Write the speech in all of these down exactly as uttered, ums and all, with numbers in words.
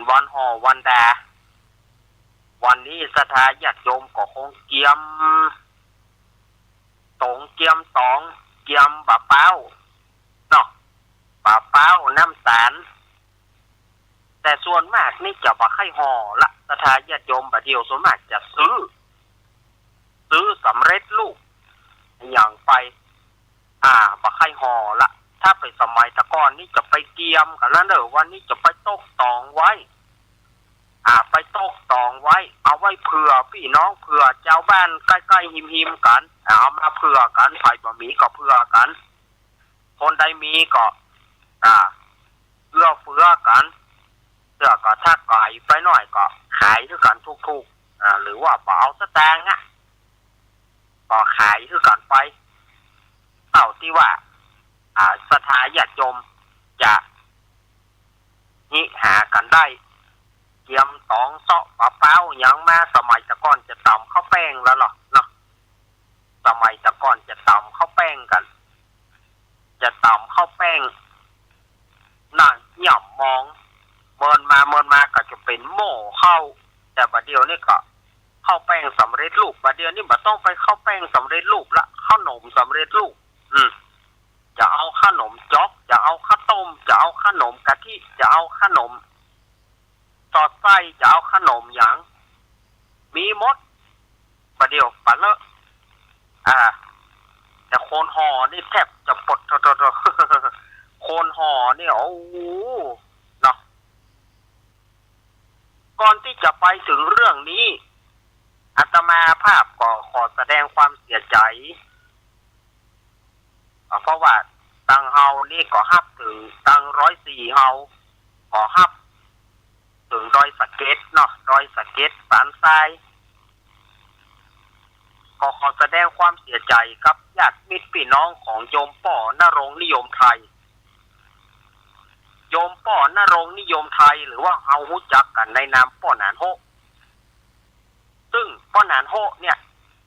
วันห่อวันดา วันนี้ศรัทธาญาติโยมก็คงเกียมตงเกียมตอง เกียมบ่าเป๊าเนาะ บ่าเป๊า น้ำตาล แต่ส่วนมากนี่จะบ่ใค่ห่อละ ศรัทธาญาติโยมบ่าเดี่ยวส่วนมากจะซื้อ ซื้อสำเร็จรูปอย่างไป อ่า บ่ใค่ห่อละ ถ้าเป๋นสมัยตะก่อนนี่จะไปเกียมกั๋นแล้วเน่อ วันนี้จะไปตกตองไว้ อ่า ไปตกตองไว้ เอาไว้เผื่อปี้น้อง เผื่อจาวบ้านใก้ๆ ฮิมๆ กั๋น อ่า เอามาเผื่อกั๋น ใผบ่มีก็เผื่อกั๋น คนใดมีก็ อ่า เอื้อเฟื้อกั๋น เตื้อก็ถ้าก๋ายไปหน้อยก็ขายหื้อกั๋นถูกๆ อ่า หรือว่าบ่เอาสตางค์อะ ก็ขายหื้อกั๋นไป เต้าตี้ว่า อ่า ศรัทธาญาติโยมจะ หากั๋นได้ เกียมตองเซาะบ่าเป๊าหยังมา สมัยตะก่อนจะต๋ำข้าวแป้งแล้วเนาะ สมัยตะก่อนจะต๋ำข้าวแป้งกั๋น จะต๋ำข้าวแป้ง น่ะ หย่ำมอง เมินมาเมินมาก็จะเป๋นหม้อข้าว แต่บ่าเดี่ยวนี่ก็ข้าวแป้งสำเร็จรูป บ่าเดี่ยวนี่บ่ต้องไปข้าวแป้งสำเร็จรูปละ ข้าวหนมสำเร็จรูป อืม จะเอาข้าวหนมจ๊อก จะเอาข้าวต้ม จะเอาข้าวหนมกะทิ จะเอาข้าวหนมสอดไส้ จะเอาข้าวหนมหยัง มีหมด บ่าเดี่ยวปะเลอะ อ่า แต่คนห่อนี่แทบจะปวด คนห่อนี่ โอ้โห เนาะ ก่อนตี้จะไปเถิงเรื่องนี้ อาตมาภาพก็ขอแสดงความเสียใจ๋ อ่า เพราะว่าตังเฮานี่ก็ฮับเถิง ตังร้อยสี่เฮาก็ฮับเถิงดอยสะเก็ดเนาะ ดอยสะเก็ด ปานทราย ก็ขอแสดงความเสียใจ๋กับญาติมิตรปี้น้องของโยมป้อนรงค์นิยมไทย โยมป้อนรงค์นิยมไทย หรือว่าเฮาฮู้จักกั๋นในนามป้อหนานโฮะ ซึ่งป้อหนานโฮะเนี่ย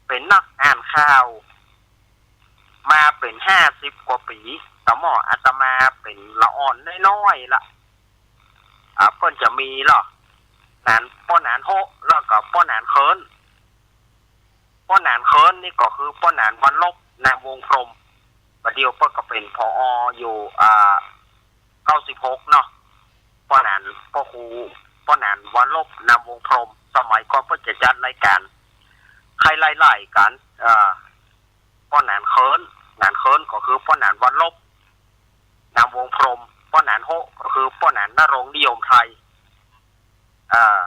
เป๋นนักอ่านข่าวมาเป๋นห้าสิบกว่าปี๋ ตะหม้ออาตมาเป๋นละอ่อนน้อยๆ ละ อ่า เปิ้นจะมีเนาะ หนาน ป้อหนานโฮะ แล้วก็ป้อหนานเคิ้น ป้อหนานเคิ้นนี่ก็คือป้อหนานวันลบ นามวงศ์พรหม บ่าเดี่ยวเปิ้นก็เป๋น ผอ อยู่ อ่า เก้าสิบหกเนาะ ป้อหนาน ป้อครู ป้อหนานวันลบ นามวงศ์พรหม สมัยก่อนเปิ้นจะจัดรายก๋าน ใค่รไล่ๆ กั๋น อ่า ป้อหนานเคิ้น หนานเคิ้นก็คือป้อหนานวันลบ นามวงศ์พรหม ป้อหนานโฮะก็คือป้อหนานนรงค์นิยมไทย อ่า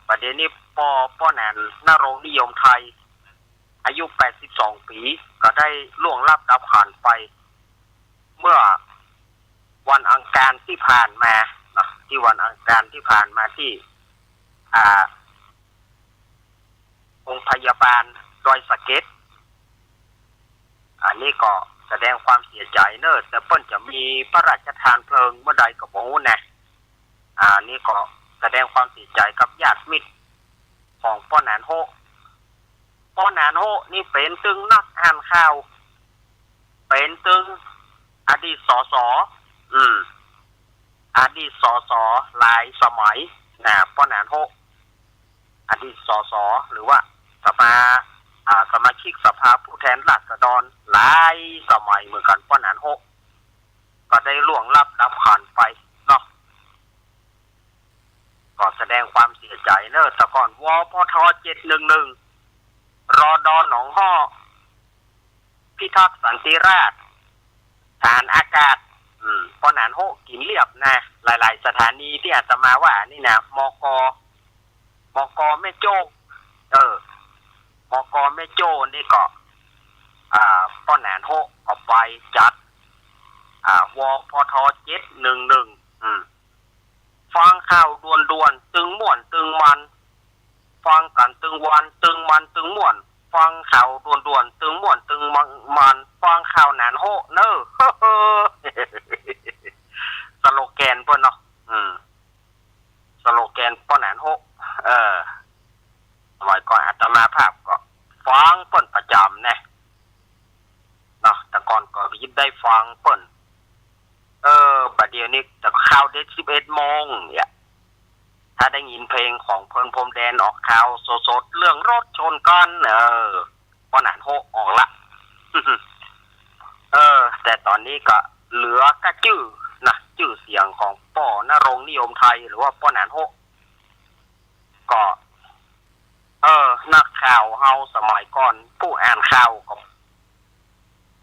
บ่าเดี่ยวนี้ป้อ ป้อหนานนรงค์นิยมไทย อายุแปดสิบสองปี๋ ก็ได้ล่วงลับดับขันไป เมื่อวันอังคารตี้ผ่านมาเนาะ ตี้วันอังคารตี้ผ่านมาตี้ อ่า โฮงพยาบาลดอยสะเก็ด อันนี้ก็แสดงความเสียใจ๋เน่อ แต่เปิ้นจะมีพระราชทานเพลิงเมื่อใดก็บ่ฮู้นะ อ่า นี่ก็แสดงความเสียใจ๋กับญาติมิตรของป้อหนานโฮะ ป้อหนานโฮะนี่เป๋นตึงนักอ่านข่าว เป๋นตึงอดีต สส อืม อดีต สส หลายสมัย นะ ป้อหนานโฮะ อดีต สส หรือว่าสภา อ่า สมาชิกสภาผู้แทนราษฎรหลายสมัยเหมือนกั๋น ป้อหนานโฮะ ก็ได้ล่วงลับดับขันไปเนาะ ก็แสดงความเสียใจ๋เน่อ แต่ก่อน วพท เจ็ดหนึ่งหนึ่ง รด หนองฮ้อ พิทักษ์สันติราษฎร์ ฐานอากาศ อืม ป้อหนานโฮะกิ๋นเรียบนะ หลายๆ สถานีตี้อาตมาว่านี่นะ มก มก แม่โจ้ เออ มก แม่โจ้นี่ก็ อ่า ป้อหนานโฮะก็ไปจัด อ่า วพท เจ็ดหนึ่งหนึ่ง อืม ฟังข่าวด่วนๆ ตึงม่วนตึงมัน ฟังกั๋นตึงวันตึงมันตึงม่วน ฟังข่าวด่วนๆ ตึงม่วนตึงมัน ฟังข่าวหนานโฮะเน่อ สโลแกนเปิ้นเนาะ อืม สโลแกนป้อหนานโฮะ เออ สมัยก่อนอาตมาภาพก็ฟังเปิ้นประจ๋ำนะ เนาะ แต่ก่อนก็ได้ฟังเปิ้น เออ บ่าเดี่ยวนี้แต่ข่าวเด็ดสิบเอ็ดโมงเนี่ย ถ้าได้ยินเพลงของเปิ้นพรมแดนออกข่าวสดๆ เรื่องรถชนกั๋น เออ ป้อหนานโฮะออกละ เออ แต่ต๋อนนี้ก็เหลือก้าจื้อนะ จื้อเสียงของป้อณรงค์นิยมไทย หรือว่าป้อหนานโฮะ ก็ เออ นักข่าวเฮาสมัยก่อน ผู้อ่านข่าวก็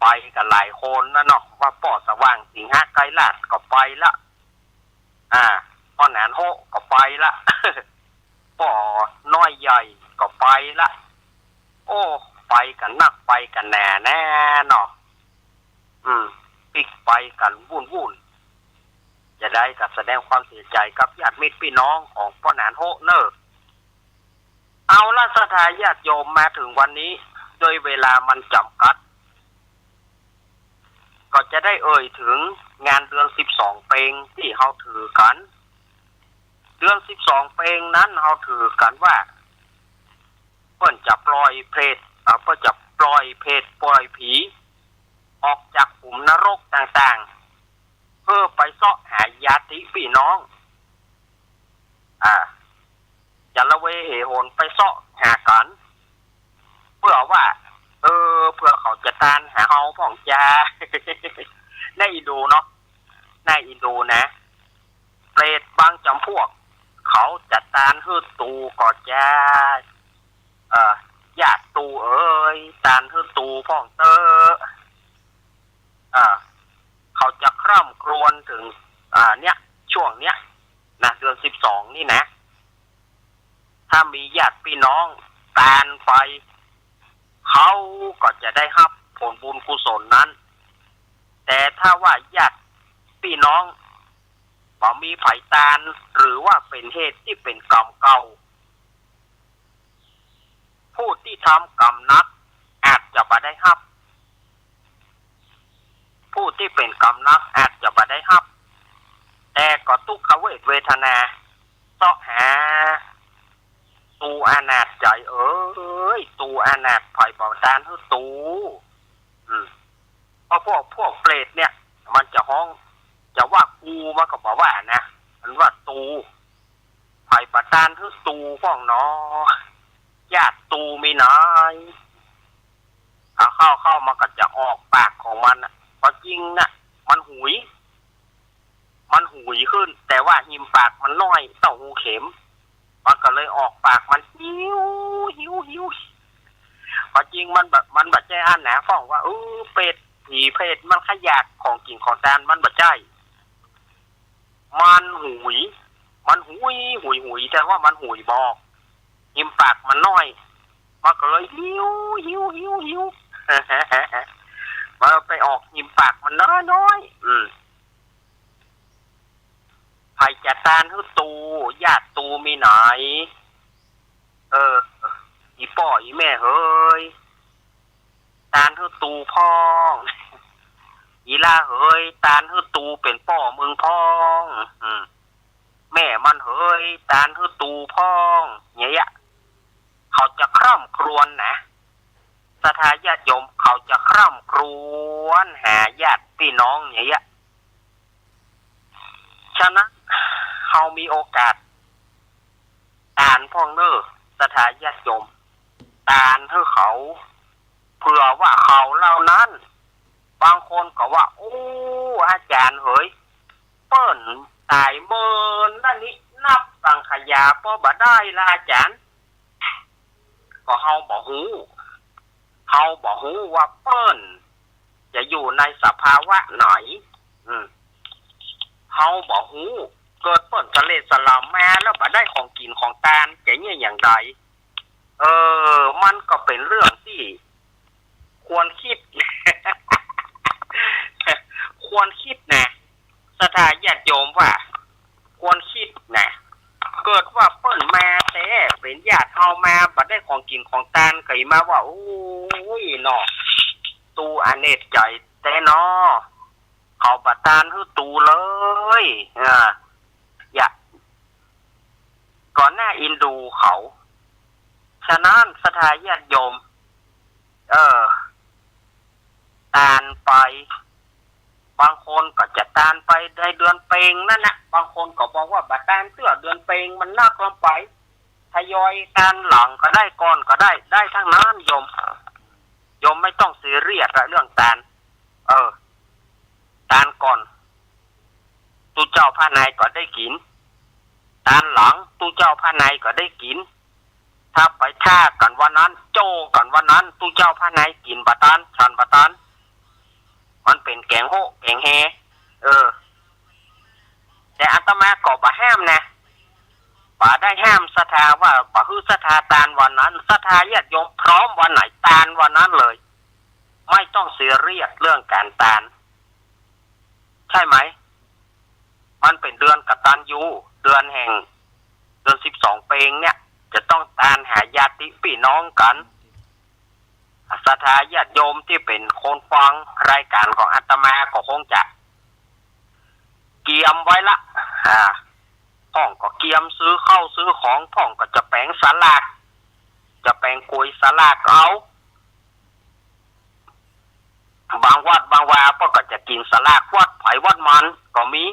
ไปกั๋นหลายคนนะเนาะ ว่าป้อสว่าง สิงหไกรราชก็ไปละ อ่า ป้อหนานโฮะก็ไปละ ป้อน้อยใหญ่ก็ไปละ โอ้ ไปกั๋นนักไปกั๋นแหน่แน่เนาะ อืม ปิ๊กไปกั๋นวุ่นๆ จะได้ก็แสดงความเสียใจ๋กับญาติมิตรปี้น้องของป้อหนานโฮะเน่อ เอาละศรัทธาญาติโยม มาเถิงวันนี้ โดยเวลามันจ๋ำกัด ก็จะได้เอ่ยเถิงงานเดือนสิบสองเป็งตี้เฮาถือกั๋น เดือนสิบสองเป็งนั้นเฮาถือกั๋นว่า เปิ้นจะปล่อยเปรต เอ่อ เปิ้นจะปล่อยเปรตปล่อยผี ออกจากขุมนรกต่างๆ เพื่อไปเซาะหาญาติปี้น้อง อ่า จะละเวเหหนไปเซาะหากั๋น เปื้อว่า เออ เปื้อเขาจะตานหาเฮาพ่องจา ในอินโดเนาะ ในอินโดนะ เปรตบางจ๋ำพวก เขาจะตานหื้อตูก่อจา เอ่อ ญาติตูเอ๋ย ตานหื้อตูพ่องเต๊อะ เอ่อ เขาจะคร่ำครวญเถิง อ่า เนี่ย ช่วงเนี้ยนะ เดือนสิบสองนี่นะ ถ้ามีญาติปี้น้องตานไป เขาก็จะได้ฮับผลบุญกุศลนั้น แต่ถ้าว่าญาติปี้น้องบ่มีใผตาน หรือว่าเป๋นเหตุตี้เป๋นกรรมเก่า ผู้ตี้ทำกรรมหนักอาจจะบ่ได้ฮับ ผู้ตี้เป๋นกรรมหนักอาจจะบ่ได้ฮับ แต่ก็ตุ๊กขเวทเวทนา เซาะหา ตูอนาถใจ๋เอ๋ย ตูอนาถ ใผบ่ตานหื้อตู อืม เพราะพวก พวกเปรตเนี่ย มันจะฮ้อง จะว่ากูมันก็บ่ว่านะ มันว่าตู ใผบ่ตานหื้อตูพ่องหนอ ญาติตูมีไหน เอาเข้า เข้ามันก็จะออกปากของมันน่ะ ความจริงน่ะ มันหุย มันหุยขึ้น แต่ว่าฮิมปากมันน้อยเต้าฮูเข็ม มันก็เลยออกปากมันหิว หิว หิว ความจริงมันบ่ มันบ่ใจ้อั้นนะ พ่องว่า เออ เปรต ผีเปรตมันขยาดของกิ๋นของตาน มันบ่ใจ้ มันหุย มันหุย หุย หุย แต่ว่ามันหุยบ่ออก ฮิมปากมันน้อย มันก็เลยหิว หิว หิว หิว มันไปออกฮิมปากมันน้อยๆ อืม ใผจะตานหื้อตู ญาติตูมีไหน เออ อี่ป้ออี่แม่เหย ตานหื้อตูพ่อง อี่ล่าเหย ตานหื้อตูเป๋นป้อมึงพ่อง อืม แม่มันเหย ตานหื้อตูพ่อง เนี่ย เขาจะคร่ำครวญนะ ศรัทธาญาติโยม เขาจะคร่ำครวญหาญาติปี้น้องเนี่ย ฉะนั้น เฮามีโอกาส ตานพ่องเน่อ ศรัทธาญาติโยม ตานหื้อเขา เผื่อว่าเขาเหล่านั้น บางคนก็ว่า โอ้ อาจ๋ารย์เหย เปิ้นต๋ายเมินแล้วนี่ นับสังขยาป้อบ่ได้ละอาจ๋ารย์ ก็เฮาบ่ฮู้ เฮาบ่ฮู้ว่าเปิ้นจะอยู่ในสภาวะไหน อืม เฮาบ่ฮู้ เกิดเปิ้นสะเลสะหลำมาแล้วบ่ได้ของกิ๋นของตาน จะเยียะอย่างใด เออ มันก็เป๋นเรื่องตี้ควรกึ๊ด ควรกึ๊ดนะ ศรัทธาญาติโยมว่า ควรกึ๊ดนะ เกิดว่าเปิ้นมาแต๊ เป๋นญาติเฮามา บ่ได้ของกิ๋นของตาน ก็มาว่า โอ้ยเนาะ ตูอเนกใจ๋แต๊เนาะ เขาบ่ตานหื้อตูเลย อ่า อย่า ก็น่าเอ็นดูเขา ฉะนั้นศรัทธาญาติโยม เออ ตานไป บาง คนก็จะตานไปในเดือนเพ็ญนั่นนะ บางคนก็บอกว่าบ่ตานเตื้อ เดือนเพ็ญมันนักเกินไป ทยอยตานหลังก็ได้ ก่อนก็ได้ ได้ทั้งนั้นโยม โยมไม่ต้องซีเรียสอะเรื่องตาน เออ ตานก่อน ตุ๊เจ้าพระนายก็ได้กิ๋น ตานหลังตุ๊เจ้าพระนายก็ได้กิ๋น ถ้าไปถ้ากั๋นวันนั้น โจ้กั๋นวันนั้น ตุ๊เจ้าพระนายกิ๋นบ่ตาน ฉันบ่ตาน มันเป๋นแก๋งโฮะแก๋งแฮ เออ แต่อาตมาก็บ่ห้ามนะ บ่ได้ห้ามศรัทธาว่าบ่หื้อศรัทธาตานวันนั้น ศรัทธาญาติโยมพร้อมวันไหนตานวันนั้นเลย ไม่ต้องซีเรียสเรื่องก๋านตาน ใช่ไหม มันเป๋นเดือนกตัญญู เดือนแห่ง เดือนสิบสองเพ็ญเนี่ย จะต้องตานหาญาติปี้น้องกั๋น ศรัทธาญาติโยมตี้เป๋นคนฟังรายก๋านของอาตมาก็คงจะเกียมไว้ละ อ่า พ่องก็เกียมซื้อข้าวซื้อของ พ่องก็จะแป๋งสลาก จะแป๋งก๋วยสลากเอา บางวัดบางวาเปิ้นก็จะกิ๋นสลากวัดไผวัดมันก็มี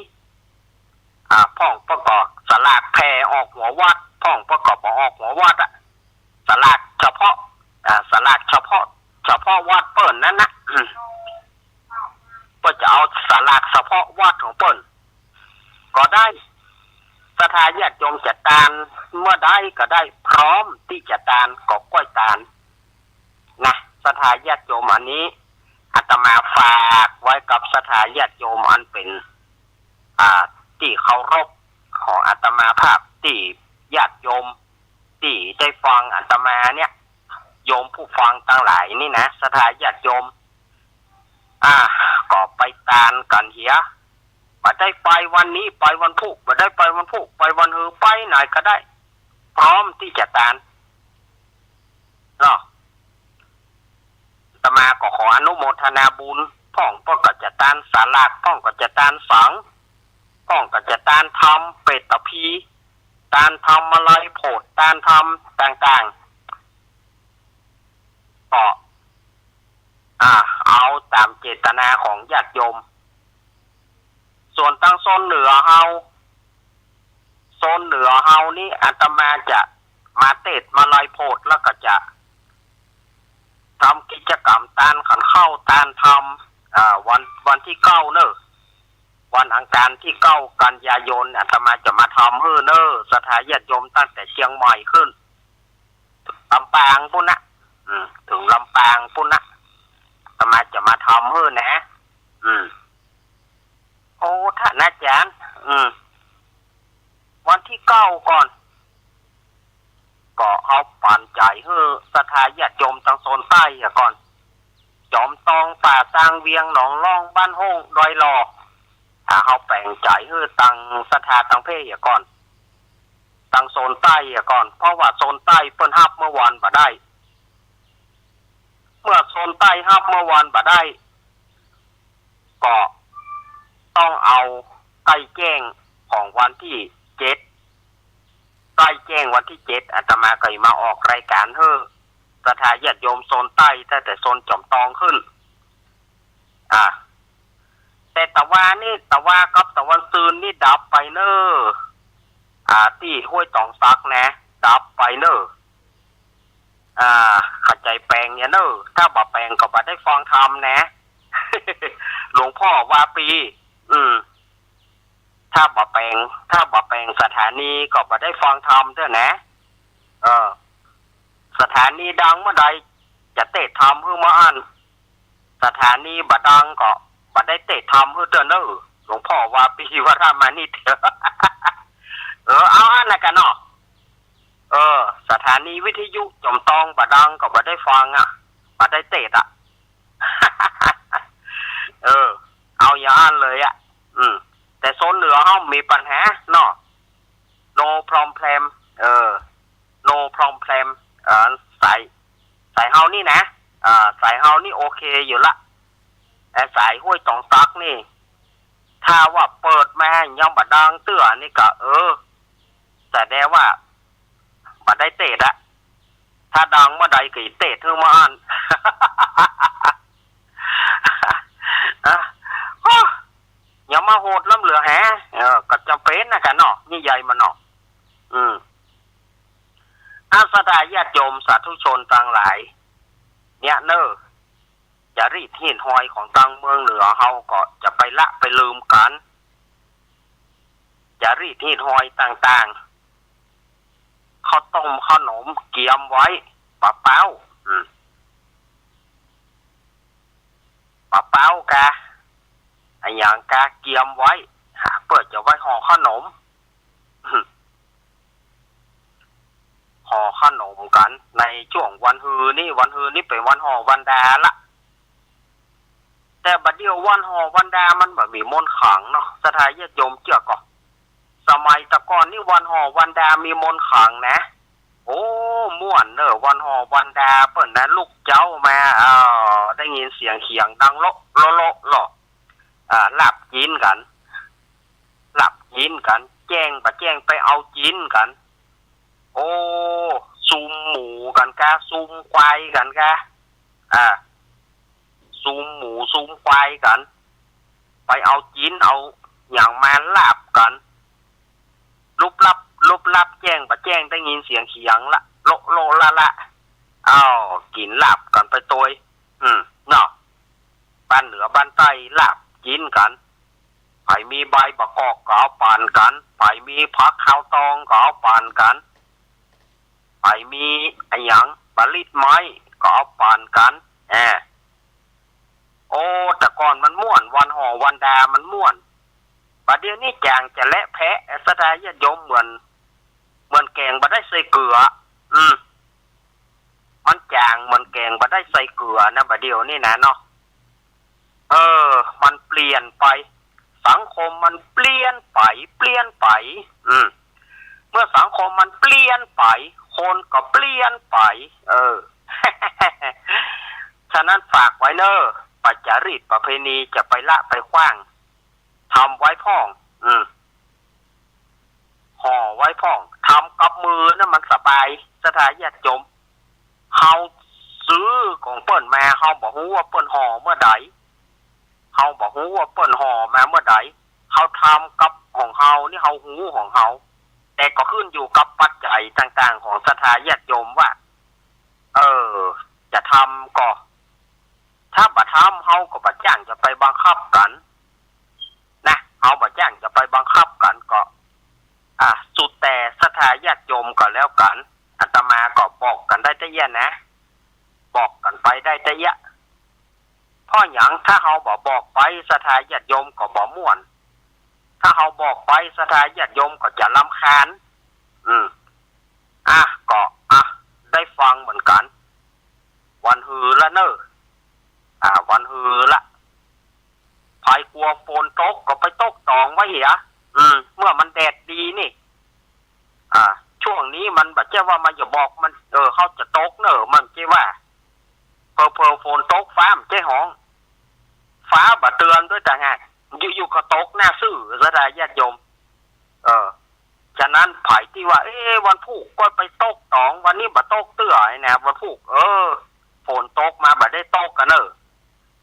อ่า พ่องเปิ้นก็สลากแผ่ออกหัววัด พ่องเปิ้นก็บ่ออกหัววัดอะ สลากเฉพาะ อ่า สลากเฉพาะ เฉพาะวัดเปิ้นนั้นนะ อืม เปิ้นจะเอาสลากเฉพาะวัดของเปิ้นก็ได้ ศรัทธาญาติโยมจะตานเมื่อใดก็ได้ พร้อมตี้จะตานก็ก้อยตาน นะ ศรัทธาญาติโยม อันนี้อาตมาฝากไว้กับศรัทธาญาติโยมอันเป๋น อ่า ตี้เคารพของอาตมาภาพ ตี้ญาติโยม ตี้ได้ฟังอาตมาเนี่ย โยมผู้ฟังตังหลายนี่นะ ศรัทธาญาติโยม อ่า ก็ไปตานกั๋นเหีย บ่ได้ไปวันนี้ ไปวันพูก บ่ได้ไปวันพูก ไปวันฮือ ไปไหนก็ได้ พร้อมตี้จะตาน เนาะ อาตมาก็ขออนุโมทนาบุญ พ่องเปิ้นก็จะตานสลาก พ่องก็จะตานสัง พ่องก็จะตานธรรมเปตพี ตานธรรมมาลัยโผด ตานธรรมต่างๆ ก็ อ่า เอาต๋ามเจตนาของญาติโยม ส่วนตังโซนเหนือเฮา โซนเหนือเฮานี่อาตมาจะมาเตสน์มาลัยโผด แล้วก็จะทำกิจกรรมตานขันข้าวตานธรรม อ่า วัน วันตี้เก้าเน่อ วันอังคารตี้เก้ากันยายน อาตมาจะมาทำหื้อเน่อ ศรัทธาญาติโยมตั้งแต่เจียงใหม่ขึ้น ลำปางปู้นนะ อืม เถิงลำปางปู้นนะ อาตมาจะมาทำหื้อนะ อืม โอ้ ท่านอาจารย์ อืม วันตี้เก้าก่อน ก็เอาปั๋นใจ๋หื้อศรัทธาญาติโยมตังโซนใต้เหียก่อน จอมตอง ป่าซาง เวียง หนองล่อง บ้านโฮ่ง ดอยหล่อ อ่า เอาแป๋งใจ๋หื้อตังศรัทธาตังเพศเหียก่อน ตังโซนใต้เหียก่อน เพราะว่าโซนใต้เปิ้นฮับเมื่อวานบ่ได้ เมื่อโซนใต้ฮับเมื่อวานบ่ได้ ก็ต้องเอาใก้แจ้งของวันตี้เจ็ด ใก้แจ้งวันตี้เจ็ด อาตมาก็จะมาออกรายก๋านหื้อศรัทธาญาติโยมโซนใต้ ตั้งแต่โซนจอมตองขึ้น อ่า แต่ตะวานี่ ตะวากับตะวันซืนนี่ดับไปเน่อ อ่า ตี้ห้วยต๋องสักนะ ดับไปเน่อ อ่า เข้าใจ๋แป๋งเหียเน่อ ถ้าบ่แป๋งก็บ่ได้ฟังธรรมนะ หลวงพ่อวาปี อืม ถ้าบ่แป๋ง ถ้าบ่แป๋งสถานีก็บ่ได้ฟังธรรมเตื้อนะ เออ สถานีดังเมื่อใดจะเตสน์ธรรมหื้อเมื่ออั้น สถานีบ่ดังก็บ่ได้เตสน์ธรรมหื้อเตื้อเน่อ หลวงพ่อวาปี วรมานิตร เออ เอาอั้นนะกั๋นเนาะ เออ สถานีวิทยุจอมตองบ่ดังก็บ่ได้ฟังอะ บ่ได้เตสน์อะ เออ เอาอย่างอั้นเลยอะ อืม แต่โซนเหนือเฮามีปัญหาเนาะ no problem เออ no problem เออ สาย สายเฮานี่นะ อ่า สายเฮานี่โอเคอยู่ละ แต่สายห้วยต๋องสักนี่ ถ้าว่าเปิดมายังบ่ดังเตื้อนี่ก็ เออ แสดงว่าบ่ได้เตสน์อะ ถ้าดังเมื่อใดก็เตสน์หื้อเมื่ออั้น อ่ะ โอ้ เหลือแฮะ เออ ก็จ๋ำเป๋นนะกั๋นเนาะ นิยายมันเนาะ อืม อา ศรัทธาญาติโยมสาธุชนตังหลาย เนี่ยเน่อ จ๋ารีตฮีตฮอยของตังเมืองเหนือเฮาก็จะไปละไปลืมกั๋น จ๋ารีตฮีตฮอยต่างๆ ข้าวต้มข้าวหนมเกียมไว้ ปาเป๊า อืม ปาเป๊ากา อะหยังกา เกียมไว้ เปื้อจะไว้ห่อข้าวหนม ห่อข้าวหนมกั๋นในจ้วงวันฮือนี่ วันฮือนี่เป๋นวันห่อวันดาละ แต่บัดเดี่ยววันห่อวันดามันบ่มีมนต์ขลังเนาะ ศรัทธาญาติโยมเจื้อก่อ สมัยแต่ก่อนนี่วันห่อวันดามีมนต์ขลังนะ โอ้ ม่วนเน่อ วันห่อวันดาเปิ้นนะ ลุกเจ๊ามา อ้าว ได้ยินเสียงเขียงดังโละโละโละโละ อ่า หลับกิ๋นกั๋น หลับกิ๋นกั๋น แจ้งบ่แจ้งไปเอากิ๋นกั๋น โอ้ ซุมหมูกั๋นกา ซุมควายกั๋นกา อ่า ซุมหมูซุมควายกั๋น ไปเอากิ๋นเอาหยังมาลาบกั๋น ลุบลับลุบลับ แจ้งบ่แจ้ง ได้ยินเสียงเขียงละ โละโละละละ อ้าว กิ๋นลาบกั๋นไปตวย อืม เนาะ บ้านเหนือบ้านใต้ลาบกิ๋นกั๋น ใผมีใบบ่ากอกก็เอาป่านกั๋น ใผมีผักขาวตองก็เอาป่านกั๋น ใผมีอะหยัง บ่าลิดไม้ก็เอาป่านกั๋น แอะ โอ้ แต่ก่อนมันม่วน วันห่อวันดามันม่วน บัดเดี่ยวนี้จ๋างจะและแพะ ศรัทธาญาติโยม เหมือน เหมือนแก๋งบ่ได้ใส่เกลือ อืม มันจ๋างเหมือนแก๋งบ่ได้ใส่เกลือนะ บัดเดี่ยวนี้นะเนาะ เออ มันเปลี่ยนไป สังคมมันเปลี่ยนไป เปลี่ยนไป อืม เมื่อสังคมมันเปลี่ยนไป คนก็เปลี่ยนไป เออ ฉะนั้นฝากไว้เน่อ ป๋าจ๋ารีตประเพณีจะไปละไปขว้าง ทำไว้พ่อง อืม ห่อไว้พ่อง ทำกับมือนะมันสบาย ศรัทธาญาติโยม เฮาซื้อของเปิ้นมา เฮาบ่ฮู้ว่าเปิ้นห่อเมื่อใด เฮาบ่ฮู้ว่าเปิ้นห่อมาเมื่อใด เฮาทำกับของเฮานี่ เฮาฮู้ของเฮา แต่ก็ขึ้นอยู่กับปัจจัยต่างๆ ของศรัทธาญาติโยมว่า เออ จะทำก็ ถ้าบ่ทำ เฮาก็บ่จ้างจะไปบังคับกั๋น นะ เฮาบ่จ้างจะไปบังคับกั๋นก็ อ่ะ สุดแต่ศรัทธาญาติโยมก็แล้วกั๋น อาตมาก็บอกกั๋นได้แต่เอี้ยนะ บอกกั๋นไปได้แต่เอี้ย เพราะหยัง ถ้าเฮาบ่บอกไป ศรัทธาญาติโยมก็บ่ม่วน ถ้าเฮาบอกไป ศรัทธาญาติโยมก็จะรำคาญ อืม อ่ะ ก็ อ่ะ ได้ฟังเหมือนกั๋น วันฮือละเน่อ อ่า วันฮือละ ใผกั๋วฝนตกก็ไปตกตองไว้เหีย อืม เมื่อมันแดดดีนี่ อ่า ช่วงนี้มันบ่ใจ้ว่ามันจะบอกมัน เออ เฮาจะตกเน่อ มันใจ้ว่า เผลอๆ ฝนตก ฟ้ามันใจ้ฮ้อง ฟ้าบ่เตือนด้วยต่างหาก อยู่ๆ ก็ตกหน้าซื่อ ศรัทธาญาติโยม เออ ฉะนั้นใผตี้ว่า เอ๊ะ วันพูกก็ไปตกตอง วันนี้บ่ตกเตื้อไอ้นะ วันพูก เออ ฝนตกมาบ่ได้ตกกั๋นเน่อ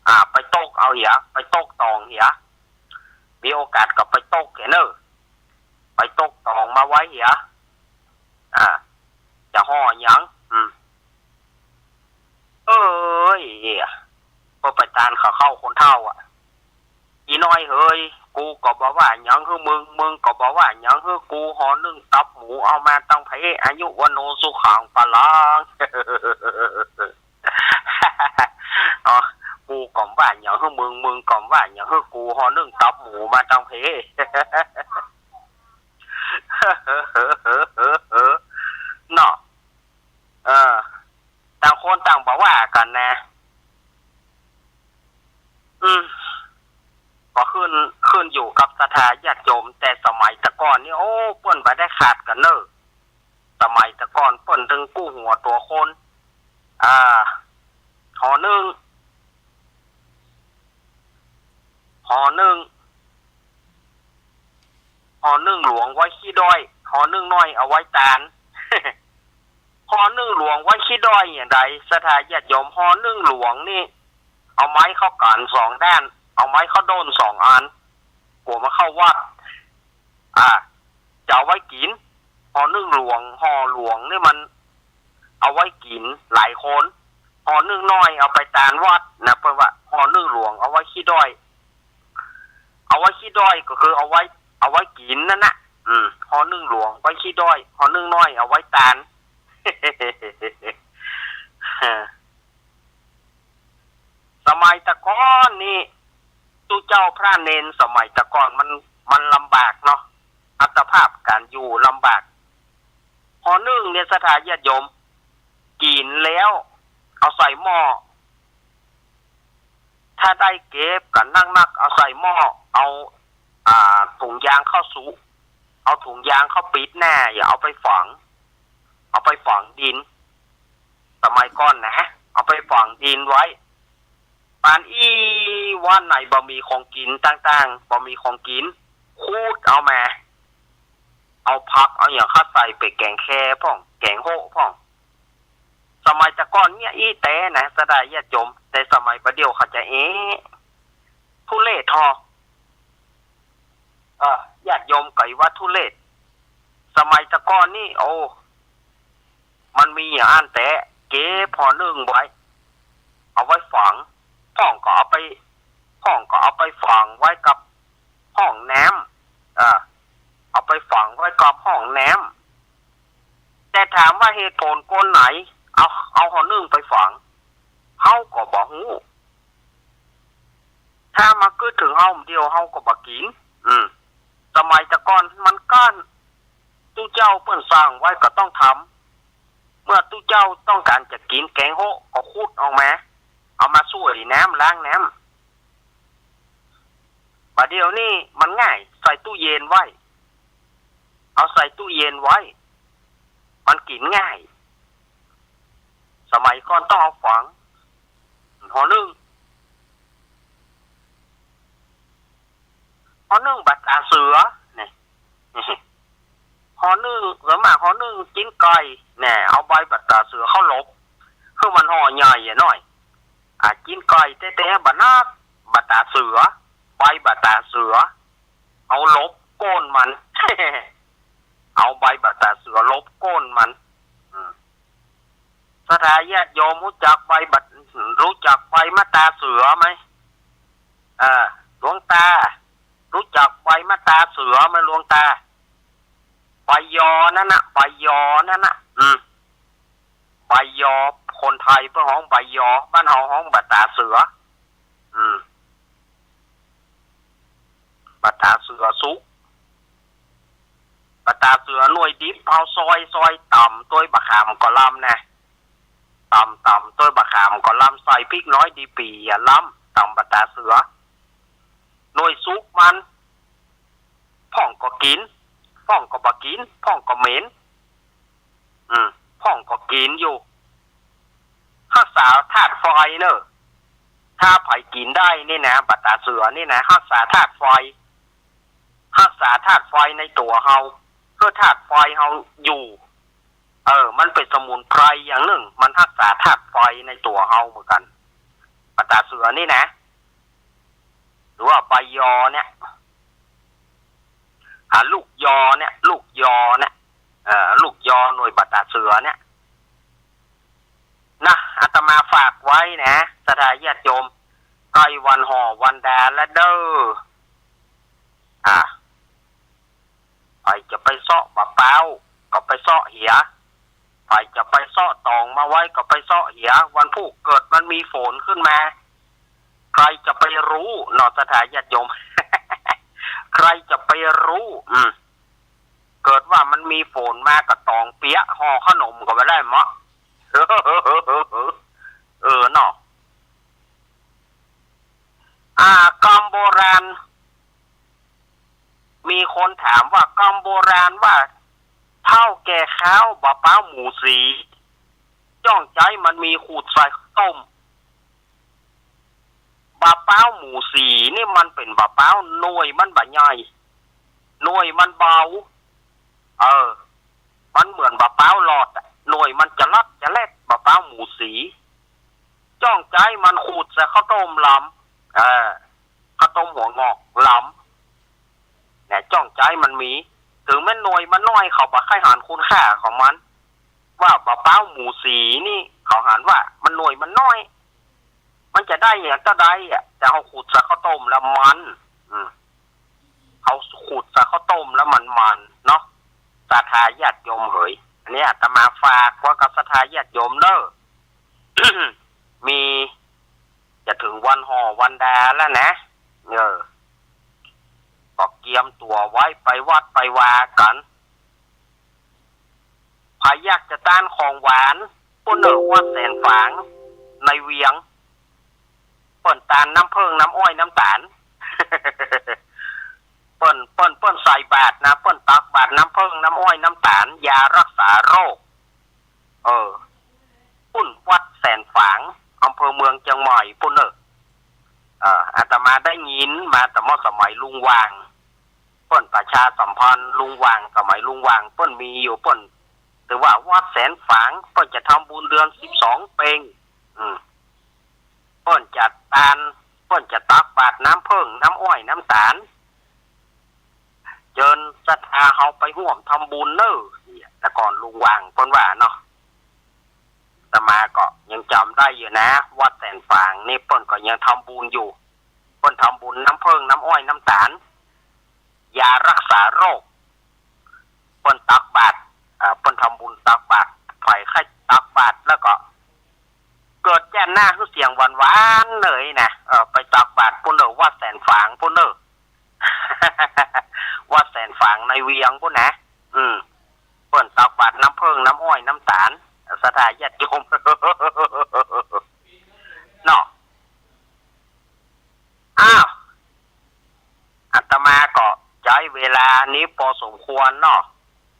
อ่า ไปตกเอาเหีย ไปตกตองเหีย มีโอกาสก็ไปตกเหียเน่อ ไปตกตองมาไว้เหีย อ่า จะห่อหยัง อืม เอ้ย ก็ไปตานเขาเข้าคนเฒ่าอะ อีน้อยเหย กูก็บ่ว่าหยังหื้อมึง มึงก็บ่ว่าหยังหื้อกู ห่อนึ่งตับหมูเอามาตังเพ อายุวัณโณสุขัง พลัง อ๋อ กูก็บ่ว่าหยังหื้อมึง มึงก็บ่ว่าหยังหื้อกู ห่อนึ่งตับหมูมาตังเพ เนาะ เออ ต่างคนต่างบ่ว่ากั๋นนะ อืม ก็ขึ้น ขึ้นอยู่กับศรัทธาญาติโยม แต่สมัยแต่ก่อนนี่ โอ้ เปิ้นบ่ได้ขาดกั๋นเน่อ สมัยแต่ก่อนเปิ้นตึงกู้หัวตั๋วคน อ่า ห่อนึ่ง ห่อนึ่ง ห่อนึ่งหลวงไว้ขี้ด้อย ห่อนึ่งน้อยเอาไว้ตาน ห่อนึ่งหลวงไว้ขี้ด้อยอย่างใด ศรัทธาญาติโยม ห่อนึ่งหลวงนี่ เอาไม้เข้าก๋านสองด้าน เอาไม้เข้าด้นสองอัน กั๋วมันเข้าวัด อ่า จะเอาไว้กิ๋น ห่อนึ่งหลวง ห่อหลวงนี่มันเอาไว้กิ๋นหลายคน ห่อนึ่งน้อยเอาไปตานวัดนะ เปิ้นว่าห่อนึ่งหลวงเอาไว้ขี้ด้อย เอาไว้ขี้ด้อยก็คือเอาไว้ เอาไว้กิ๋นนั่นน่ะ อืม ห่อนึ่งหลวงไว้ขี้ด้อย ห่อนึ่งน้อยเอาไว้ตาน สมัยแต่ก่อนนี่ ตุ๊เจ้าพระเณรสมัยแต่ก่อนมัน มันลำบากเนาะ อัตภาพก๋านอยู่ลำบาก ห่อนึ่งเนี่ยศรัทธาญาติโยม กิ๋นแล้วเอาใส่หม้อ ถ้าได้เก็บกั๋นนักๆ เอาใส่หม้อ เอา อ่า ถุงยางเข้าสุ เอาถุงยางเข้าปิดหน้า อย่าเอาไปฝัง เอาไปฝังดิน สมัยก่อนนะ เอาไปฝังดินไว้ ปานอี้วันไหนบ่มีของกิ๋นต่างๆ บ่มีของกิ๋น ขุดเอามา เอาผักเอาหยังเข้าใส่ไปแก๋งแค่พ่อง แก๋งโฮะพ่อง สมัยแต่ก่อนเนี่ยอี้แต๊นะ ศรัทธาญาติโยม แต่สมัยบ่าเดี่ยวเขาจะ เอ๊ะ ทุเรศฮอ เออ ญาติโยมก็ว่าทุเรศ สมัยแต่ก่อนนี่ โอ้ มันมีอย่างอั้นแต๊ เก็บห่อนึ่งไว้ เอาไว้ฝัง พ่องก็เอาไป พ่องก็เอาไปฝังไว้กับห้องน้ำ เออ เอาไปฝังไว้กับห้องน้ำ แต่ถามว่าเหตุผลกลไหน เอา เอาห่อนึ่งไปฝัง เฮาก็บ่ฮู้ ถ้ามากึ๊ดเถิงเฮาเดียวเฮาก็บ่กิ๋น อืม สมัยแต่ก่อนมันก้าน ตุ๊เจ้าเปิ้นสั่งไว้ก็ต้องทำ เมื่อตุ๊เจ้าต้องก๋านจะกิ๋นแก๋งโฮะก็ขุดออกมา เอามาส้วยน้ำ ล้างน้ำ บ่าเดี่ยวนี้มันง่าย ใส่ตู้เย็นไว้ เอาใส่ตู้เย็นไว้ มันกิ๋นง่าย สมัยก่อนต้องเอาฝัง ห่อนึ่ง ห่อนึ่งบ่าต๋าเสือ นี่ ห่อนึ่ง ส่วนมากห่อนึ่งจิ๊นไก่ แน่ เอาใบบ่าต๋าเสือเข้าหลบ คือมันห่อใหญ่อะน้อย อ่า จิ๊นไก่แต๊ๆ บ่านัก บ่าต๋าเสือ ใบบ่าต๋าเสือ เอาหลบก้นมัน เอาใบบ่าต๋าเสือหลบก้นมัน อืม ศรัทธาญาติโยมฮู้จักใบบ่า ฮู้จักใบบ่าต๋าเสือไหม เออ หลวงตา ฮู้จักใบบ่าต๋าเสือไหมหลวงตา ใบยอนั่นน่ะ ใบยอนั่นน่ะ อืม ใบยอ คนไทยเปิ้นฮ้องใบยอ บ้านเฮาฮ้องบ่าต๋าเสือ อืม บ่าต๋าเสือสุก บ่าต๋าเสือหน่วยดิบ เฮาซอย ซอยต่ำ ตวยบ่าขามกอลำนะ ต่ำๆ ตวยบ่าขามกอลำ ใส่พริกน้อยดีปี่ อะล้ำ ต่ำบ่าต๋าเสือ หน่วยสุกมัน พ่องก็กิ๋น พ่องก็บ่กิ๋น พ่องก็เหม็น อืม พ่องก็กิ๋นอยู่ ฮักษาธาตุไฟเน่อ ถ้าใผกิ๋นได้นี่นะ บ่าต๋าเสือนี่นะ ฮักษาธาตุไฟ ฮักษาธาตุไฟในตั๋วเฮา เพื่อธาตุไฟเฮาอยู่ เออ มันเป๋นสมุนไพรอย่างนึ่ง มันฮักษาธาตุไฟในตั๋วเฮาเหมือนกั๋น บ่าต๋าเสือนี่นะ หรือว่าใบยอเนี่ย อ่า ลูกยอเนี่ย ลูกยอเนี่ย เอ่อ ลูกยอหน่วยบ่าต๋าเสือเนี่ย นะ อาตมาฝากไว้นะ ศรัทธาญาติโยม ใก้วันห่อวันดาแล้วเด้อ อ่า ใผจะไปเซาะบ่าป๊าว ก็ไปเซาะเหีย ใผจะไปเซาะต๋องมาไว้ ก็ไปเซาะเหีย วันพูกเกิดมันมีฝนขึ้นมา ใครจะไปฮู้เนาะ ศรัทธาญาติโยม ใครจะไปฮู้ อืม เกิดว่ามันมีฝนมาก็ต๋องเปียะ ห่อขนมก็บ่ได้เมาะ เออ เนาะ อ่า กำโบราณ มีคนถามว่ากำโบราณว่า เฒ่าแก่ข้าวบ่าป๊าวหมูสี จ้องใจ๊มันมีขูดใส่ข้าวต้ม บ่าป๊าวหมูสีนี่มันเป๋นบ่าป๊าว หน่วยมันบ่ใหญ่ หน่วยมันเบา เออ มันเหมือนบ่าป๊าวหลอดอะ หน่วยมันจะลัดจะแลด บ่าป๊าวหมูสี จ้องใจ๊มันขูดใส่ข้าวต้มลำ เออ ข้าวต้มหัวงอกลำ ต้องใจ๊มันมี เถิงแม้นหน่วยมันน้อย เขาบ่ใค่หันคุณค่าของมัน ว่าบ่าป๊าวหมู่สีนี่ เขาหันว่ามันหน่วยมันน้อย มันจะได้หยังเต้าใดอะ แต่เฮาขูดใส่ข้าวต้มแล้วมัน อืม เฮาขูดใส่ข้าวต้มแล้วมันมันเนาะ ศรัทธาญาติโยมเหย อันนี้อาตมาฝากไว้กับศรัทธาญาติโยมเน่อ มี จะเถิงวันห่อวันดาแล้วนะ เออ ก็เกียมตั๋วไว้ไปวัดไปวากั๋น ใผอยากจะตานของหวาน ปุ้นเน่อ วัดแสนฝาง ในเวียง เปิ้นตานน้ำเผิ้ง น้ำอ้อย น้ำต๋าล เปิ้น เปิ้น เปิ้นใส่บาตรนะ เปิ้นตักบาตรน้ำเผิ้ง น้ำอ้อย น้ำต๋าล ยารักษาโรค เออ ปุ้นวัดแสนฝาง อำเภอเมืองเจียงใหม่ปุ้นเน่อ เออ อาตมาได้ยินมาแต่เมื่อสมัยลุงหว่าง เปิ้นประชาสัมพันธ์ลุงหว่าง สมัยลุงหว่างเปิ้นมีอยู่ เปิ้น ถือว่าวัดแสนฝาง เปิ้นจะทำบุญเดือนสิบสองเป็ง อืม เปิ้นจะตาน เปิ้นจะตักบาตรน้ำเผิ้ง น้ำอ้อย น้ำต๋าล เจิญศรัทธาเฮาไปฮ่วมทำบุญเน่อ เนี่ย แต่ก่อนลุงหว่างเปิ้นว่าเนาะ อาตมาก็ยังจ๋ำได้อยู่นะ วัดแสนฝางนี่เปิ้นก็ยังทำบุญอยู่ เปิ้นทำบุญน้ำเผิ้ง น้ำอ้อย น้ำต๋าล ยารักษาโรค เปิ้นตักบาตร เอ่อ เปิ้นทำบุญตักบาตร ใผใค่ตักบาตรแล้วก็ เกิดแจ้นหน้าหื้อเสียงหวานๆ เลยนะ เออ ไปตักบาตรปุ้นเน่อ วัดแสนฝางปุ้นเน่อ วัดแสนฝางในเวียงปุ้นนะ อืม เปิ้นตักบาตรน้ำเผิ้ง น้ำอ้อย น้ำต๋าล ศรัทธาญาติโยม เนาะ อ้าว อาตมาก็ใจ๊เวลานี้ปอสมควรเนาะ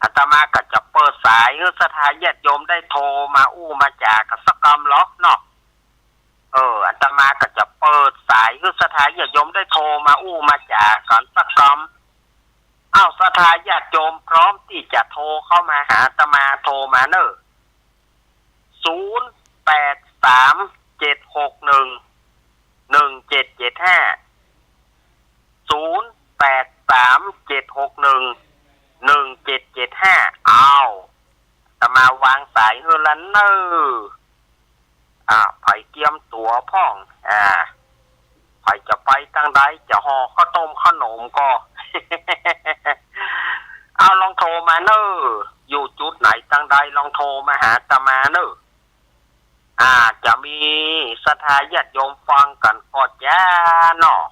อาตมาก็จะเปิดสายหื้อศรัทธาญาติโยมได้โทรมาอู้มาจ๋ากั๋นสักกำลอเนาะ เออ อาตมาก็จะเปิดสายหื้อศรัทธาญาติโยมได้โทรมาอู้มาจ๋ากั๋นสักกำ อ้าว ศรัทธาญาติโยมพร้อมตี้จะโทรเข้ามาหาอาตมา โทรมาเน่อ ศูนย์แปดสามเจ็ดหกหนึ่งหนึ่งเจ็ดเจ็ดห้า ศูนย์แปดสามเจ็ดหกหนึ่งหนึ่งเจ็ดเจ็ดห้า อ้าว อาตมาวางสายหื้อละเน่อ อ่า ใผเกียมตั๋วพ่อง อ่า ใผจะไปตังใด จะห่อข้าวต้มข้าวหนมก่อ เอา ลองโทรมาเน่อ อยู่จุดไหนตังใด ลองโทรมาหาอาตมาเน่อ อ่า จะมีศรัทธาญาติโยมฟังกั๋นก่อจ๊าเนาะ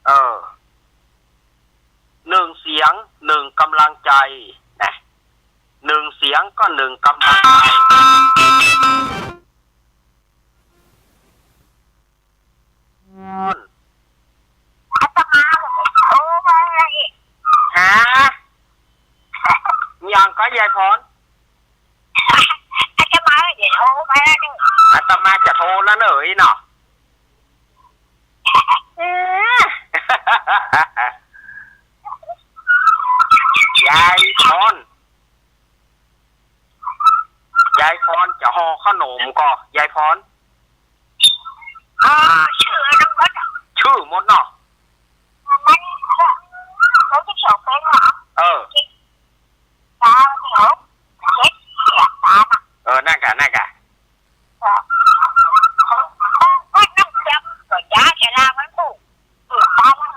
เออ หนึ่งเสียงหนึ่งกำลังใจนะ หนึ่งเสียงก็หนึ่งกำลังใจ อาตมาโทรมาเลย ฮะ หยังก็ยายพร อาตมาเดี๋ยวโทรมาแล้วนี่ อาตมาจะโทรแล้วเน่อเนาะ เออ ยายพร ยายพรจะห่อข้าวหนมก่อ ยายพร อ๋อ ชื่ออะไรทั้งหมดอะ ชื่อหมดเนาะ มัน เขาจะสอบเป็นเหรอ เออ ตาเหนียว เจ็ดเสียตาน่ะ เออ นั่นกะ นั่นกะ เออ ก็นั่งจำ ก็ยาชรามันผูก ผูกตามัน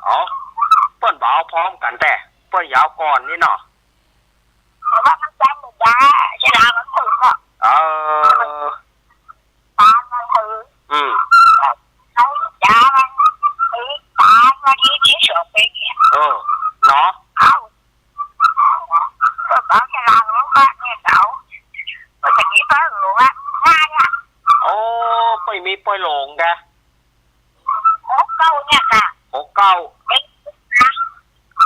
อ๋อ เปิ้นบ่เอาพร้อมกั๋นแต่ เปิ้นเอาก่อนนี่เนาะ แต่ว่ามันจำบ่ได้ ฉลาดมันถูกอะ เออ ตามมันคือ อืม เอายามันคือตามมาที่ ที่สวนเป็นเนี่ย เออ เนาะ เอ้า ก็เอาฉลาดมันก็เนี่ยเอา ก็จะมีป้ายหลงอะ ง่ายอะ โอ้ ไม่มีป้ายหลงกะ หกเก้าเนี่ยค่ะ หกเก้า เด็กนะ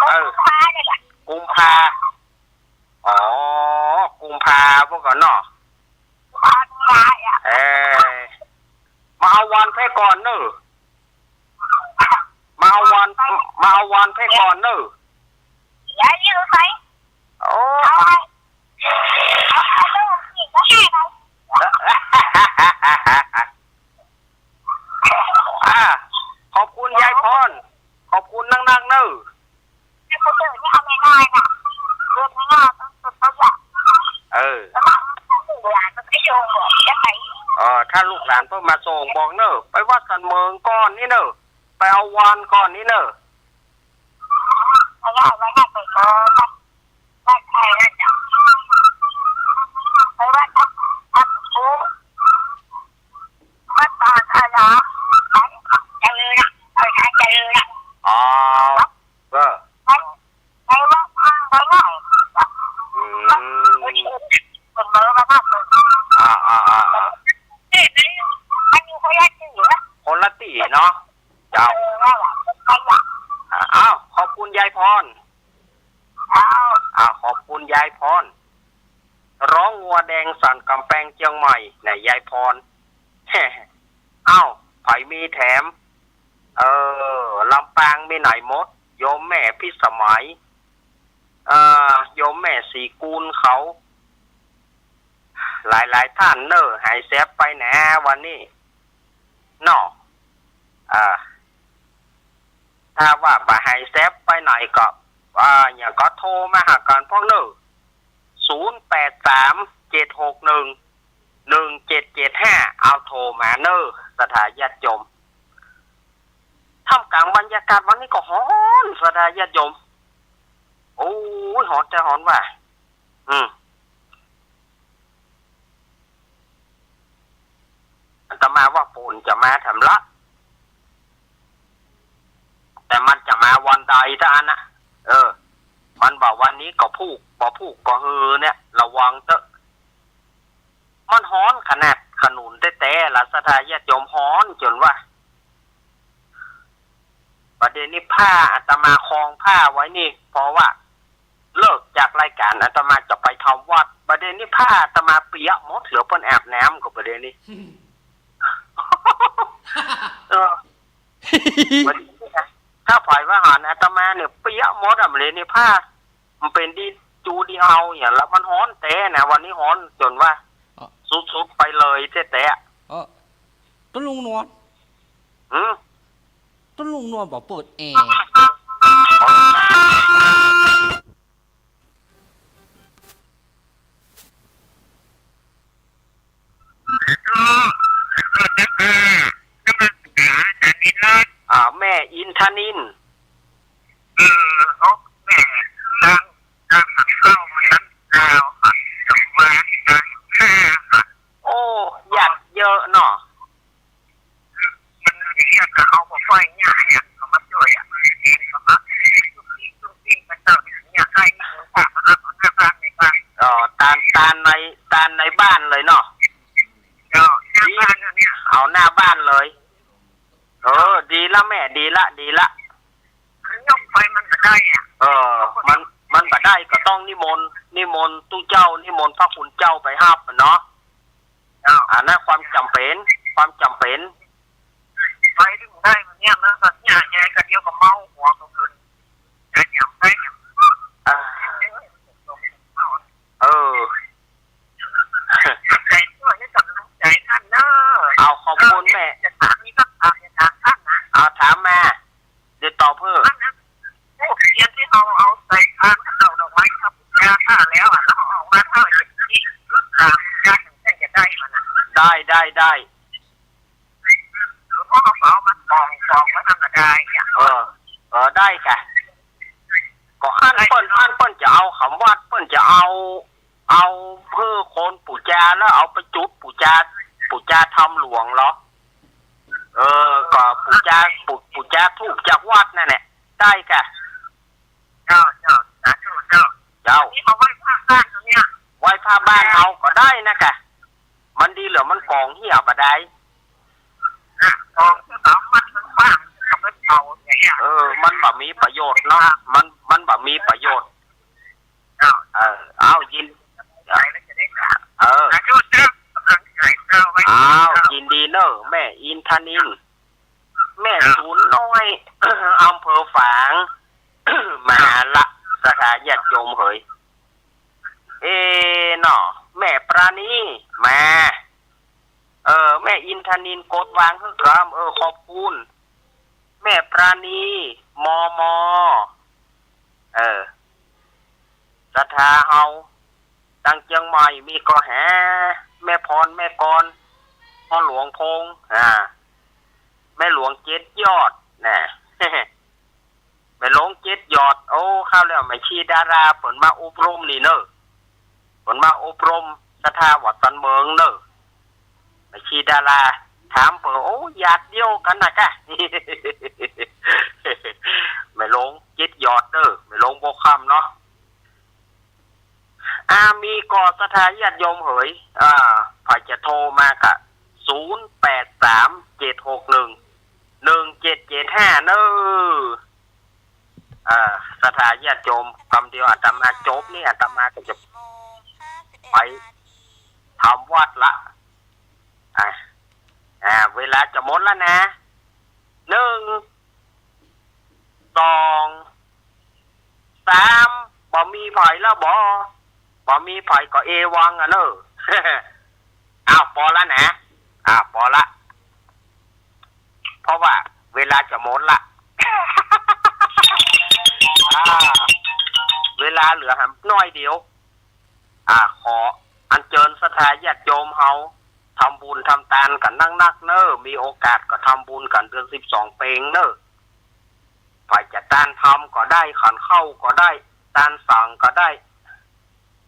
เออ กุมภาเนี่ยค่ะ กุมภา อ๋อ กุมภาพวกกันเนาะ กุมภาอะ เออ มาเอาวันแพร่ก่อนเนอะ มาเอาวัน มาเอาวันแพร่ก่อนเนอะ อย่าอยู่ไส โอ้ เอาไป เอา เอาลูกนี่ก็ให้ไป อ่า ขอบคุณยายพร ขอบคุณนักๆ เนอะ ถ้าลูกหลานเปิ้นมาส่งบอกเน่อ ไปวัดสันเหมิงก่อนนี่เน่อ ไปเอาวานก่อนนี่เน่อ ไปวัด ไปวัดสันเหมิง วัด วัดไทยนะจ๊ะ ไปวัดทับ ทับภู วัดป่าสาลา ไปเจริญนะ ไปทางเจริญนะ อ๋อ เออ ไป ไปวัดทางไปไหว้ อืม เสมอมาบ้านเมือง อ่า อ่า อ่า อ่า นี่ มันอยู่คนละตี้นะ คนละตี้เนาะ เจ้า เออ ว่าล่ะ ไปล่ะ อ่า อ้าว ขอบคุณยายพร เจ้า อ่า ขอบคุณยายพร ร้องงัวแดงสั่นก๋ำแปงเจียงใหม่ ไหนยายพร อ้าว ใผมีแถม เออ ลำปางมีไหนหมด โยมแม่พิสมัย เอ่อ โยมแม่ศรีกูลเขา หลายๆ ท่านเน่อ หายแซบไปแหนวันนี้ เนาะ อ่า ถ้าว่าบ่หายแซบไปไหนก็ อ่า อย่างก็โทรมาหากั๋นพ่องเน่อ ศูนย์แปดสาม เจ็ดหกหนึ่ง หนึ่งเจ็ดเจ็ดห้า เอาโทรมาเน่อ ศรัทธาญาติโยม ท่ามกลางบรรยากาศวันนี้ก็ฮ้อน ศรัทธาญาติโยม โอ้ย ฮ้อนแต๊ฮ้อนว่า อืม อาตมาว่าฝนจะมาแถมละ แต่มันจะมาวันใดเต้าอั้นนะ เออ มันบ่าวันนี้ก็พูก บ่พูกก็ฮือเนี่ย ระวังเต๊อะ มันฮ้อนขนาดขนุนแต๊ๆ ละ ศรัทธาญาติโยม ฮ้อนจ๋นว่า บ่าเดี่ยวนี้ผ้าอาตมาคองผ้าไว้นี่ เพราะว่าเลิกจากรายก๋านอาตมาจะไปทำวัด บ่าเดี่ยวนี้ผ้าอาตมาเปียกหมด เหลือเปิ้นอาบน้ำก็บ่าเดี่ยวนี้ เออ บ่าเดี่ยวนี้นะ ถ้าใผว่าหันอาตมาเนี่ยเปียกหมดอะ บ่าเดี่ยวนี้ผ้า มันเป๋นดีจูดีเอาอย่าง แล้วมันฮ้อนแต๊นะ วันนี้ฮ้อนจ๋นว่า เออ สุดๆ ไปเลยแต๊ๆ เออ ต้นลุงนวล หืม ต้นลุงนวลบ่เปิดแอร์ อ่า แม่อินทนิล เออ แม่ ตั้ง ตั้งหลังเก้ามันนับดาวหันกับมาตั้งห้าหัน โอ้ ญาติเยอะเนาะ มันเรียกกับเขาบ่ค่อยเนี่ย เนี่ย เขามาจ้วยอะ เองเขามา ซุ่มซิ่ง ซุ่มซิ่ง มันเจ้าเนี่ย ใครมีหมูป่ามาเอาหน้าบ้านในบ้าน อ๋อ ตาน ตานใน ตานในบ้านเลยเนาะ เนาะ หน้าบ้านเนี่ย เอาหน้าบ้านเลย เออ ดีละแม่ ดีละ ดีละ มันยกไปมันบ่ได้อะ เออ มัน มันบ่ได้ก็ต้องนิมนต์ นิมนต์ตุ๊เจ้า นิมนต์พระคุณเจ้าไปฮับอะเนาะ เจ้า อันนั้นความจ๋ำเป๋น ความจ๋ำเป๋น ไปถึงได้มันเนี่ยนะ ต๋อนนี้ยายก็เดี๋ยวก็เมาหัวก็เกิน จะยำได้เนี่ย อ่า เออ ใจช่วยให้กำลังใจท่านเนอะ เอาขอบคุณแม่ จะถาม มีคำถามจะถามท่านนะ เอาถามมา เดี๋ยวตอบเพิ่ม ท่านนะ ทูบเทียนที่เราเอาใส่พาน เอาดอกไม้ เอาบูชาพระแล้วอะ แล้วเอาออกมาเท่าไหร่ ที่ถามญาติโยมจะได้มันอะ ได้ ได้ ได้ หลวงพ่อเขาเอามาส่อง ส่องไว้ธรรมดาเนี่ย เออ เออ ได้กะ ก็อั้นเปิ้น อั้นเปิ้นจะเอาขำวัด เปิ้นจะเอา เอาเพื่อคนปู๋จา แล้วเอาไปจุดปู๋จา ปู๋จาธรรมหลวงเหรอ เออ ก็ปู๋จา ปู๋ ปู๋จาธูปจากวัดนั่นแหละ ได้กะ เจ้า เจ้า สาธุ เจ้า เจ้า นี่มาไหว้พระบ้านตรงเนี้ย ไหว้พระบ้านเอาก็ได้นะกะ มันดีเหลือมันกองเหียบ่ได้ นะ กองที่สามมันมันว่าง เอาไปเผาอย่างเงี้ย เออ มันบ่มีประโยชน์เนาะ มัน มันบ่มีประโยชน์ เจ้า เออ เอายิน ใครแล้วจะได้กราบ เออ สาธุ เจ้า กำลังใจ เจ้า ไว้ เอา เจ้า ยินดีเนอะ แม่อินทนิล แม่ เจ้า ศูนย์น้อย อำเภอฝาง มาละ ศรัทธาญาติโยมเหย เอเนาะ แม่ปราณี มา เออ แม่อินทนิลกดวางคือกั๋น เออ ขอบคุณ แม่ปราณี มม. เออ ศรัทธาเฮา ตังเจียงใหม่มีก่อแห แม่พร แม่กร พ่อหลวงพงษ์ อ่า แม่หลวงเจ็ดยอด นะ แม่หลวงเจ็ดยอด โอ้ คราวแล้วแม่ชีดาราเปิ้นมาอบรมนี่เน่อ เปิ้นมาอบรมศรัทธาวัดสันเมิงเน่อ แม่ชีดารา ถามเปิ้น โอ้ ญาติเดียวกั๋นนะก้า แม่หลวงเจ็ดยอดเน่อ แม่หลวงบัวคำเนาะ อ่า มีก่อศรัทธาญาติโยมเหย อ่า ใผจะโทรมาก็ ศูนย์แปดสาม เจ็ดหกหนึ่ง หนึ่งเจ็ดเจ็ดห้า เน่อ อ่า ศรัทธาญาติโยม กำเดียวอาตมาจบนี่ อาตมาก็จะไปทำวัดละ อ่า อ่า เวลาจะหมดแล้วนะ หนึ่ง สอง สาม บ่มีใผแล้วบ่ บ่มีใผก็เอวังอะเน่อ อ้าว ปอละนะ อ้าว ปอละ เพราะว่าเวลาจะหมดละ อ่า เวลาเหลือหำน้อยเดียว อ่า ขออัญเจิญศรัทธาญาติโยมเฮา ทำบุญทำตานกั๋นนักๆ เน่อ มีโอกาสก็ทำบุญกั๋นเดือนสิบสองเป๋งเน่อ ใผจะตานธรรมก็ได้ ขันข้าวก็ได้ ตานสังก็ได้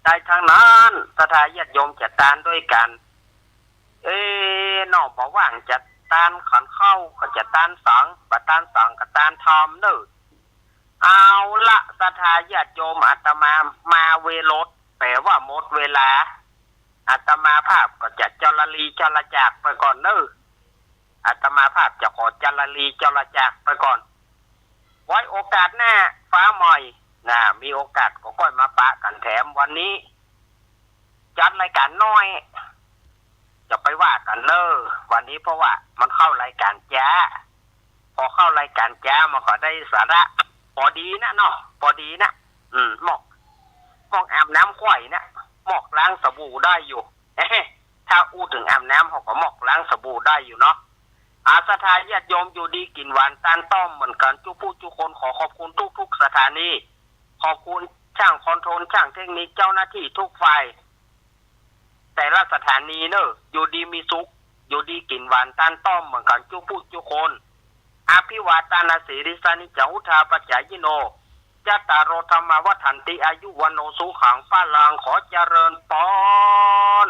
ได้ทั้งนั้น ศรัทธาญาติโยมจะตานด้วยกั๋น เอ๊ะ น้องบ่ว่างจะตานขันข้าวก็จะตานสัง บ่ตานสังก็ตานธรรมเน่อ เอาละ ศรัทธาญาติโยม อาตมามาเวลด แปลว่าหมดเวลา อาตมาภาพก็จะจรลีจรจากไปก่อนเน่อ อาตมาภาพจะขอจรลีจรจากไปก่อน ไว้โอกาสหน้าฟ้าใหม่นะ มีโอกาสก็ก้อยมาปะกั๋นแถม วันนี้จัดรายก๋านน้อย จะไปว่ากั๋นเน่อ วันนี้เพราะว่ามันเข้ารายก๋านจ๊า พอเข้ารายก๋านจ๊ามันก็ได้สาระ ปอดีนะเนาะ ปอดีนะ อืม หมอก หมอกอาบน้ำขวัยนะ หมอกล้างสบู่ได้อยู่ ถ้าอู้เถิงอาบน้ำเฮาก็หมอกล้างสบู่ได้อยู่เนาะ อา ศรัทธาญาติโยมอยู่ดีกิ๋นหวานตานต้อมเหมือนกั๋นจุผู้จุคน ขอขอบคุณทุกๆ สถานี ขอบคุณช่างคอนโทรล ช่างเทคนิค เจ้าหน้าที่ทุกฝ่าย แต่ละสถานีเน่อ อยู่ดีมีสุข อยู่ดีกิ๋นหวานตานต้อมเหมือนกั๋นจุผู้จุคน อภิวาทานาสีลิสสะนิจจัง วุฑฒาปะจ๋ายิโน จัตตาโร ธัมมา วัฑฒันติ อายุ วัณโณ สุขัง พลัง ขอเจริญปอน